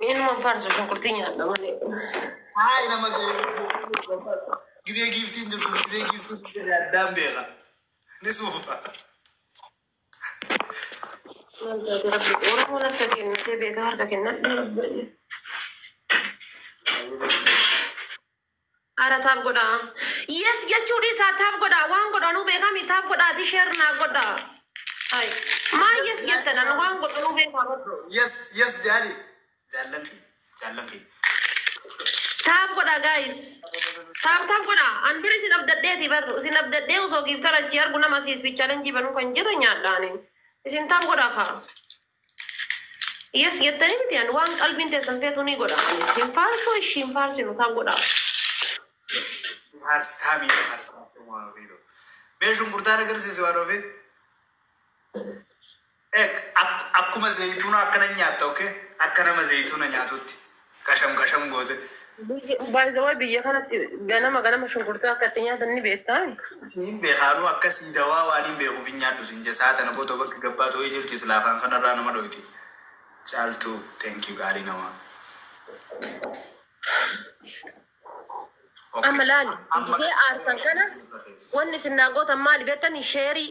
Inuma faarsu shunkurtii nyaadha malee. Haay nama gizee giiftiin jirtu gizee giiftiin jirtu addaan beeka. Ni suufa. Maal taate rabbi Oromoon harka kennatee beekaa harka kennadha rabbi. Ara tap godhaa. Yes jechuu dhiisaa tap godhaa waan godhanuu beekami tap godhaati share naa godhaa. Hai maa yes jettan an waan godhanuu beekaa. Yes yes jaali. Jaallan kee jaallan kee. Tap godhaa guys. Tap tap godhaa. An bira isin abdadheeti bar isin abdadhee osoo giiftara achi argu nama siis bichaaleen jibanuu kan jira nyaadhaani. Isin tap godhaa kaa. Yes jettanii miti an waan qalbiin teessan feetu ni godha. Hin faarsuu ishii hin faarsinu tap godhaa. Faarsitaa miidha faarsitaa waan ofii ta'u. Mee shunkurtaan agarsiisi waan ofii. Akkuma zayituuna akkana nyaatta okay? Akka nama zayituuna nyaatutti. Qasham qasham goote. By the way biyya kanatti ganama ganama shunkurtaa akka itti nyaatan ni beektaa? Niin beekaanuu akkasii dawaa waan hin beekuuf hin nyaadhu sin jesaa tana booda bakka gabbaa ta'uu jirti silaafaan kanarraa nama dhoyti. Caaltuu thank you gaarii namaa. Amma laali gisee aartan kana wanni isin naa gootan maali beektanii sheerii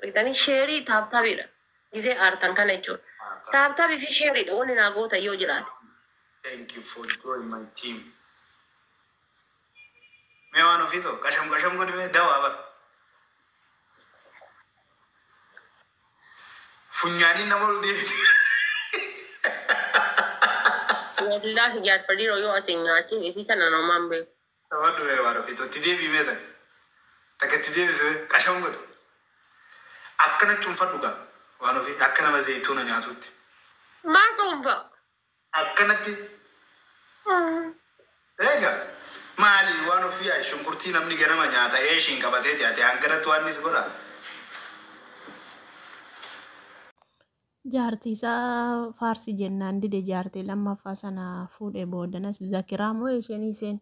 beektanii sheerii tap tapiidha. Gisee aartan kana jechuudha. Tap tapii fi sheeriidha wanni naa gootan yoo jiraate. Thank you for joining my team. Mee waan ofii ta'u qasham qasham godhi mee dawaa bara. Funyaaniin nama ol deebite. Wallaahi jaarfadhiiroo yoo ati hin nyaatin isii tana namaan beeku. Taphadhu mee waan ofii ta'u itti deebii mee tan. Takka itti deebise mee qasham godhi. Akkana cuunfadhu gaa waan ofii akka nama zayituuna nyaatutti. Maa cuunfa? Akkanatti eega maali waan ofii yaa shunkurtii namni ganama nyaata eeshiin qabatee dhiyaate hanganatti waan nis godha. Jaartii isaa faarsi jennaan dide jaartii lammaffaa sana fuudhee boodanas zakiraa moo isheen isheen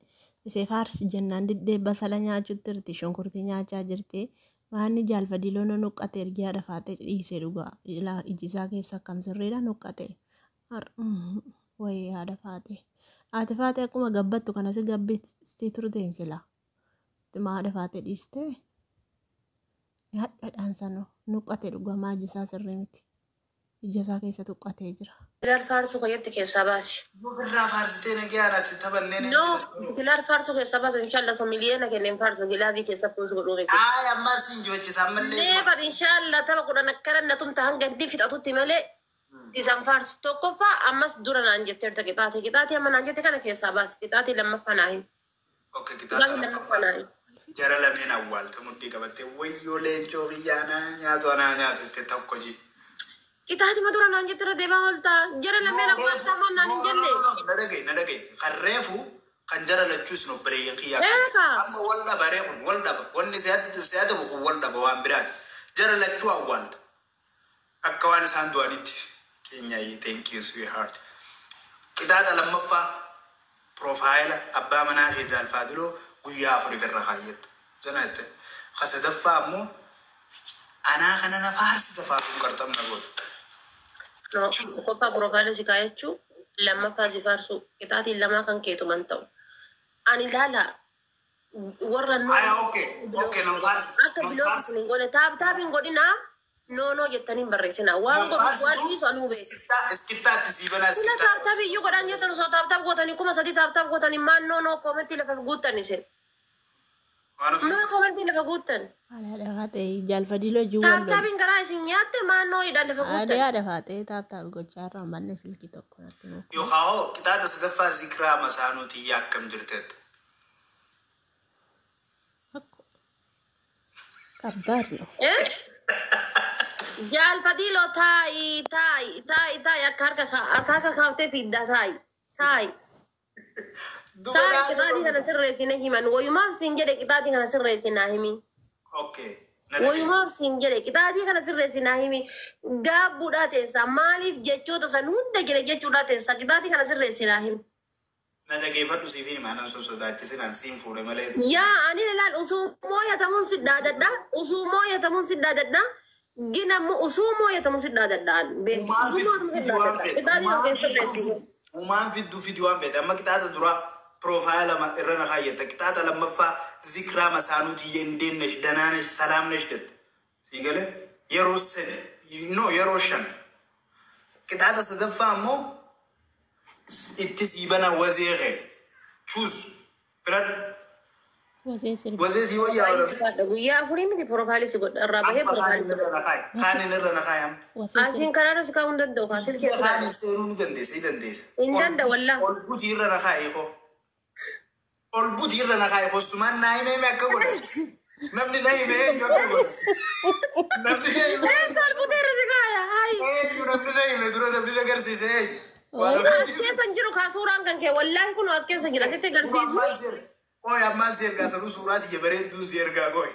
isee faarsi jennaan diddee basala nyaachuutti jirti shunkurtii nyaachaa jirti. Maanni jaalfadiiloon nuqqate ergi haadha faatee dhiisee dhugaa ilaa iji isaa keessa akkam sirriidha nuqqate. Wayii haadha faatee. Haati faatee akkuma gabbattu kana si gabbisti turteem sila. Ittuma haadha faatee dhiistee nyaadhadhaan sanuu nuqqate dhugaa maaji isaa sirrii miti. Ija isaa keessa tuqqatee jira. Bilaal faarsuu kayyatti keessaa baasi. Ofirraa faarsitee nagayaan ati taphannee No, Bilaal faarsuu keessaa baasi inshallah so miliyoona kenneen faarsu gilaavii keessa poos godhuu miti. Ay ammas hin jibachiisa ammallee. Never inshallah tapha kudhan akkana na tumta hanga inni fixatutti malee isan faarsu tokkoffaa ammas dura naan jetteerta qixaate qixaate amma naan jette kana keessaa baasi qixaate lammaffaa naa himi. Okay, Qixaate lammaffaa naa himi. Jara lameen awwaalte mudhii qabattee wayyoo leencoo kiyyaa anaa nyaatu anaa nyaatu jettee tokko ji. Qixaati ma dura naan jette irra deemaa oolta jara lameen awwaaltaa maal naan hin jenne. Na dhaga'i na dhaga'i kan reefu kan jara lachuu isin obboleeyyan kiyyaa. Eegaa. Amma wal dhaba ree kun wal dhaba wanni si adabu kun wal dhaba waan biraati. Jara lachuu awwaalta. Akka waan isaan du'anitti. Keenyaayii thank you sweetheart. Qixaaxa lammaffaa piroofaayila abbaa manaa kee jaalfaadiloo guyyaa afuriif irra kaayyattu. Sana jette. Ka sadaffaa ammoo anaa kana na faarsita faarsuun qarxam na goota. No, tokkoffaa piroofaayila si kaayachuu, lammaffaa si faarsuu, qixaatiin lamaa kan keetuman ta'u. Ani laala warra noo Aya okay okay nan faarsi. akka biloo kun hin godhe taap taap hin godhinaa noo noo jettanii hin barreessinaa. Waan godhu waan dhiisu anuu beeku. Iskittaatti sii banaa Kuna iskittaatti. taap taap iyyuu godhan jettan osoo taap taap gootanii 3000 taap taap gootanii maan noo noo koomentii lafa guuttan isin. Waan ofii. Maa koomentii lafa guuttan. Haadha faatee jaalfadiiloo wajjin wal Taap lolu. taapiin garaa isin nyaatte maan noo hidhaan lafa Haadha guuttan. haadha faatee taap taap gochaa irraa manne silkii tokko natti muku. Yookaan hoo qixaaxa sadaffaa zikiraa masaanuu tiyyaa akkam jirteetta. Kabbaad ነው. Eh? Jaalfadiiloo taa'i taa'i taa'i taa'i akka harka harka harka kaaftee fiiddaa taa'i taa'i. Taa'i qixaatii kana sirreessine himan wayumaaf siin jedhe qixaatii kana sirreessinaa himi. Okay. Na dhaga'i. Wayumaaf siin jedhe qixaatii kana sirreessinaa himi. Gaabbuudhaa teessa maaliif jechoota san hunda jedhe jechuudhaa teessa qixaatii kana sirreessinaa himi. Na dhageeffadhu siif hima anan sosodaachisinaan siin fuudhe malee. Yaa ani ilaal usuu mooyatamuun si dhaadadha usuu mooyatamuun si dhaadadha gina usuu mooyatamuun si dhaadadha beeku usuu mooyatamuun si dhaadadha qixaatii kana sirreessine. Uumaan fidduu fidi waan fedhe. Amma qixaaxa duraa profile irra na kaayyata. Qixaaxa lammaffaa zikraa masaanuuti yendeennesh danaanesh salaamnesh jette. Sii galee yeroo sadi, no, yeroo shan. Qixaaxa sadaffaa ammoo itti sii bana wazee kee. Choose. Filadhu. Wasee sirba. Wazee sii wayyaa. Guyyaa 4 miti, profile si godha irraa bahee profile si godha. Kaanin irra na kaayam. Wasee sirba. Asiin karaarra si kaa'uu hin danda'u kaa silkii irraa. Kaanin seenuu ni dandeessa, ni dandeessa. Hin danda'u wallah. Ol butii irra na kaayi koo. Ol butii irra na kaayi koo, sumaan naa himee akka godhan. Namni na himee eenyu akka godhan. Namni na himee Eessa ol butee irra si kaaya? Hayi. eenyu, namni na hime dura, namni na agarsiise eenyu? Waan As keessa hin jiru kaa suuraan kan kee, wallaahi kun as keessa jira sitti agarsiisu. Qoy, ammaan si ergaa sanuu suuraa tiyya bareedduun si ergaa, qoy.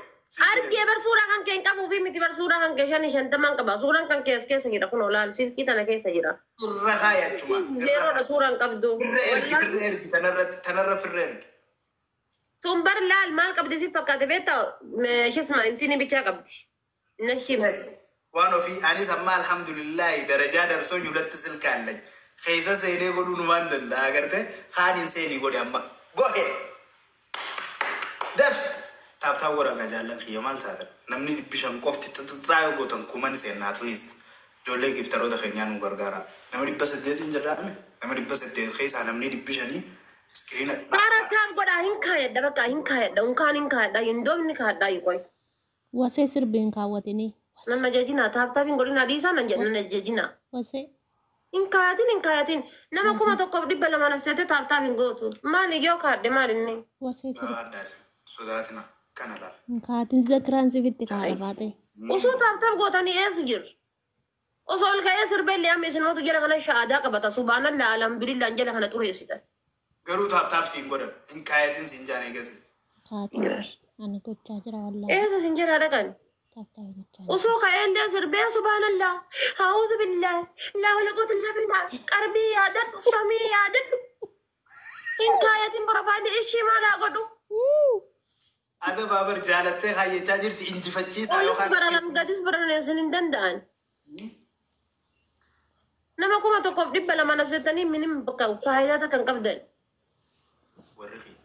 Argee bar, suuraa kan kee hin qabuu fi miti bar, suuraa kan kee shanii shantamaan qaba. Suuraan kan kee as keessa jira, kun olaal silkii tana keessa jira. Irra kaayi achuma. Zeeroodha suuraan qabdu. Firra ergi, firra ergi, tanarratti tanarra firra ergi. Tun bar laal maal qabdi si fakkaate beektaa, shisma intini bichaa qabdi. Nashib. Waan ofii anis amma alhamdulillahi darajaa darsoo nyulatti silkaallan. Keessa seenee godhuu numaan danda'a, agarte kaaniin seenii godhe amma. Gohe! Daf! Tap tap godhaa jaallan kiyya, maal taatan? Namni 500 qofti xixixaa yoo gootan kuman seenaa tunis. Ijoollee giftaroota keenyaa nu gargaara. Nama 800n jedhame, nama 800 keessaa namni 500 screen. Saara, tap godhaa, hin kaayadha, bakka hin kaayadha, unkaan hin kaayadha, hin doomni kaayadha qoy. Wasee sirbeen kaawwatinii. Nan ajajina, tap tap hin godhina, dhiisaa nan jedha, nan ajajina. Wasee. Hin kaayatin, hin kaayatin, nama 1200 as seete tap tap hin gootu. Maali yoo kaadhe maal inni? Wasee sirba. Sodaatina kana laala. Hin kaatin, zakiraan sifitti kaadha baate. Osoo tap tap gootanii eessa jiru? Osoo ol ka'ee sirbeellee amma isinootu jala kana shaadaa qabata. Subhaanallah, alhamdulillah, jala kana xureessitan. Garuu tap tap siin godhan, hin kaayatin siin jaan eegasi. Kaatin. Ani gochaa jira wallaahi. Eessa isin jala dhaqan? Tap tap gochaa jira. Osoo ka'ee sirbee subhaanallah, haa'uuzu billah, laa wala quwwata illaa billah, qarbii yaadadhu, samii yaadadhu. Hin kaayatin profile ishii maal haa godhu? Ada baabar jaalattee kaayyachaa jirti, injifachiisaa Olis yookaan. bararan gadis bararan isin hin danda'an. Nama 1200 as jettanii minim bakka faayidaa takka hin qabdan. Warri kiyya.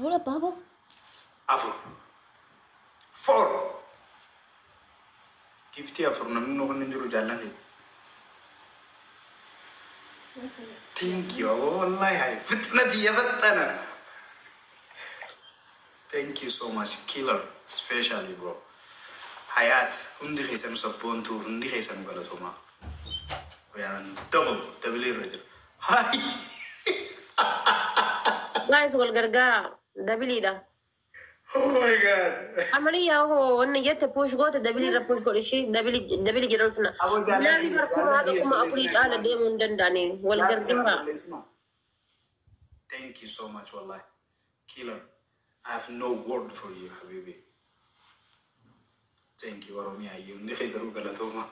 Fuula baaboo. Afur. Four. Giftii afur namni nu hin jiru, jaallan kiyya. Thank you. Wallahi hay ፍጥነት እየፈጠነ። Thank you so much, killer, especially bro. Hayat, hundi keessanu sabboontuu, hundi keessanu galatoomaa. We are on double, double irra jira. Hi. Guys, wal gargaara doubleiidha. Oh my God. Amani yaa hoo wanni jette push goote, double irra push godhi ishii double double jedhamtu sana. Aboo jaalladhi, Laabii bar kuma haga 4000 caala deemuu hin danda'ani, wal gargaara. Thank you so much, wallahi. Killer. I have no word for you, Habibi. Thank you, Oromiyaa. Hundi keessanuu galatooma.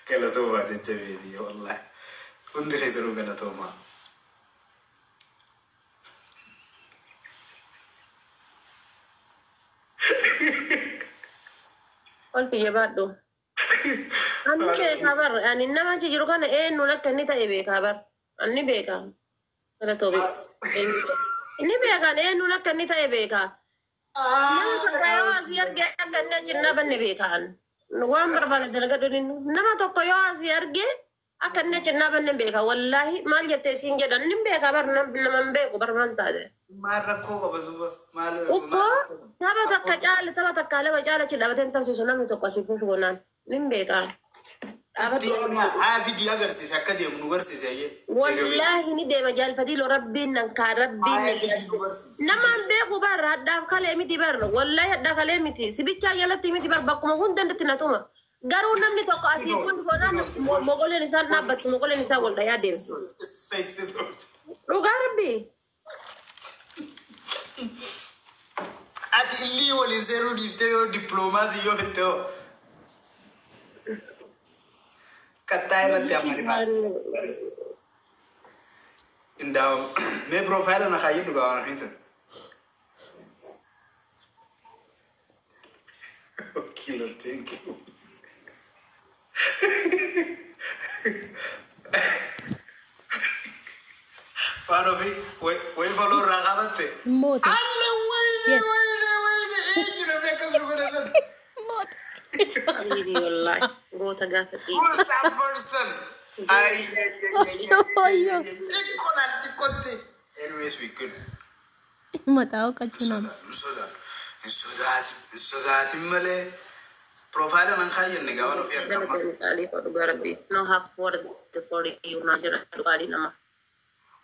Galatooma jecha beeti, wallahi. Hundi keessanuu galatooma. Ol jabaadhu. Anni beekaa bar, ani nama achi jiru kana eenyuun akka inni ta'e beekaa bar. Anni beekaa. Galatoo beekaa. Inni beekaan eenyuun akka inni ta'e beekaa. Nama tokko yoo asii arge akka inni achi hin dhaabanne beekaan. Waan barbaade dalagadhu inni. Nama tokko yoo asii arge akka inni achi hin dhaabanne beekaa. Wallaahi maal jettee siin jedhan, inni beekaa bar, nama hin beeku bar, maal taate. Maal rakkoo qaba duuba? Maal? Ukkoo tapha takka caala, tapha takka lama caala achi dhaabatee hin tapsiisu namni tokko asii fuushu gonaan. Inni beekaa. Dhaabadhu. Haa fidii agarsiise, akka deemu nu garsiise ayyee. Wallaahi ni deema, jaalfatiiloo, rabbiin nan kaa, rabbiin na jaalfate. Namaan beeku bar, hadhaaf kalee miti bar, wallaahi hadhaa kalee miti, sibichaa jalatti miti bar, bakkuma hundatti na tuma. Garuu namni tokko asii kun foonaan mogoleen isaan dhaabbattu, mogoleen isaa wal dhayaa deema. Dhugaa rabbii. Ati illii waliin seeruu dhiiftee yoo dippiloomaasii yoo fette hoo? Kattaa irratti amma ni faasa. Indaa'u mee profile na kaayyee dhugaa waan hin ta'e. Killer, thank you. Moote. Moote. Alla wayne Yes. wayne wayne eenyu namni akkas nu godhe san? Moote. Habibi wallahi goota gaafa Who dhiiga. is that person? Ay, ay, ay, ay, Wayyoo. xiqqoo laal xiqqootti. Anyways, we good. Mataa hooqachuu nama. Hin sodaatu. Hin sodaatin. Hin sodaatin malee. Profile nan kaayyenne gaafa nuuf yaaddu amma. Galatoomi qaalii koo dhugaa rabbii. No half word for you naa jira qaalii nama.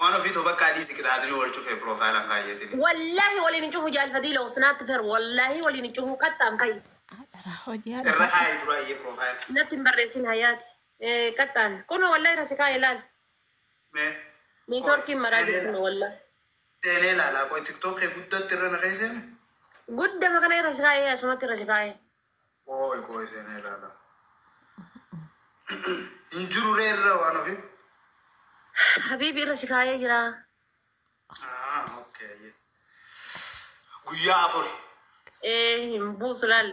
Waan ofii too bakka adii si qixaatinii wal cufee profile an kaayyetin. Wallaahi waliin hin cufu jaalfatii loosnaatti fer wallaahi waliin hin cufu qaxxaan kayi. Haadha hojii Irra haadha. kaayi duraayyee profile. Natti hin barreessin hayaati. Qaxxaan kunoo wallaahi irra si kaa'e laal. Mee. Neetworkiin maraa jirtu wallaahi. Seenee ilaalaa qoy TikTok kee guddatti irra na keesseemi. Guddama kana irra si kaa'e asumatti irra si kaa'e. Qoy qoy seenee ilaalaa. Hin jiru ree irra waan ofii. Habiibi irra si kaa'ee jira. Ah, okay. Guyyaa 4. Hin buusu laal.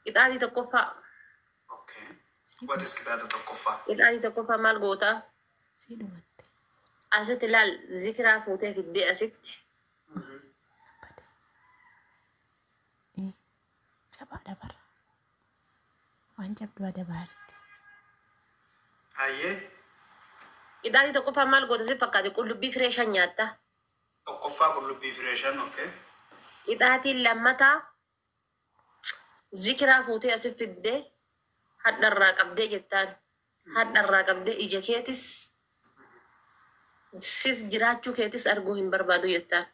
Qixaatii tokkoffaa. Okay. What is qixaata tokkoffaa? Qixaatii tokkoffaa maal gootaa? Si dhumatte. Asitti laal zikiraa fuutee fiddee asitti. Bade. Jabaa dabara. Waan jabduu adabaaritti. Hayyee. Qixaatii tokkoffaa maal goota si fakkaate qullubbii firee shan nyaatta. Tokkoffaa qullubbii firee shan, okay. Qixaatiin lammataa zikiraa fuutee asi fiddee hadharraa qabdee jettaan. Hadharraa qabdee ija keetis sis jiraachuu keetis arguu hin barbaadu jettaan.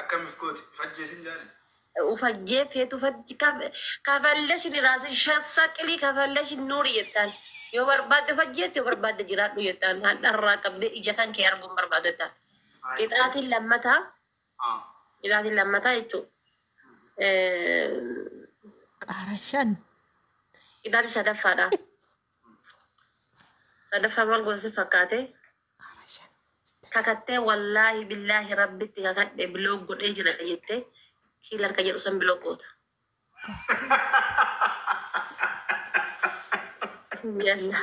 Akkamiif gooti? Ifajjeesin jaani? Ufajjee feetu kafallashin iraasi saqilii kafallashin nuuri jettaan. Yoo barbaadde ufajjeessi yoo barbaadde jiraadhu jettaan. Hadharraa qabdee ija kan kee arguu hin barbaadu jettaan. Qixaatiin lammataa Ah. qixaatiin lammataa jechuudha. Qaara shan. Qixaatii sadaffaadha. Sadaffaa maal gosa si fakkaate? Qaara shan. Kakattee wallaahi billaahi rabbitti kakadhe block godhee jira jettee kiila harka jedhu san block goota. Yalla.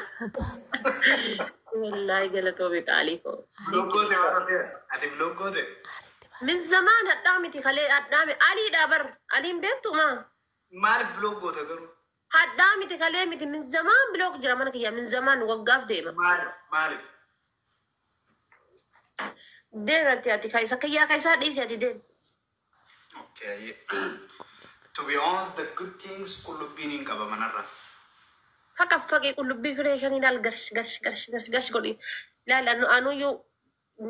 Wallaahi galatoomi qaalii koo. Block goote waan ofii? Ati block goote? Aaritti ba'a. Min zamaan hadhaa miti kalee hadhaa miti aliidha bar aliin beektu maa? Maaliif block goota garuu? Hadhaa miti kalee miti min zamaan block jira mana kiyya min zamaan waggaaf deema. Maaliif? Maaliif? Deemati ati kaisa kiyyaa kaisaa dhiisi ati deem. Okay. To be honest, the good things qullubbiin hin qaba manarra. Faqa faqee qullubbii firee shanii laal garsh garsh garsh garsh garsh godhi. Laal anu anuyyuu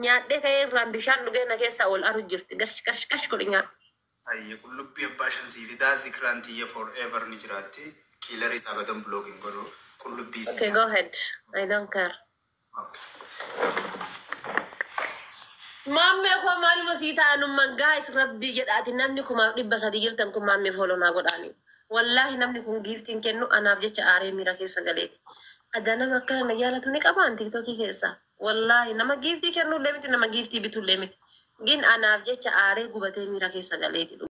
nyaadhee ka'ee irraan bishaan dhugee na keessaa ol aru jirti. Garsh garsh garsh godhi nyaadhu. Hayyee qullubbii abbaa shan sii fidaa zikiraan tiyya forever ni jiraatti. Killer isaa badan block hin godhu. Qullubbii Okay, go ahead. I don't care. Okay. Maammee koo maaluma sii ta'anummaan guys rabbii jedhaati namni 3,300 jirtan kun maammee follow naa godhaani. Wallaahi namni kun giiftiin kennu anaaf jecha aaree miira keessa galeeti. Adda nama akkana na jaalatu ni qabaan TikTokii keessa. Wallaahi nama giiftii kennullee miti nama giiftii bitullee miti. Gin anaaf jecha aaree gubatee miira keessa galeeti.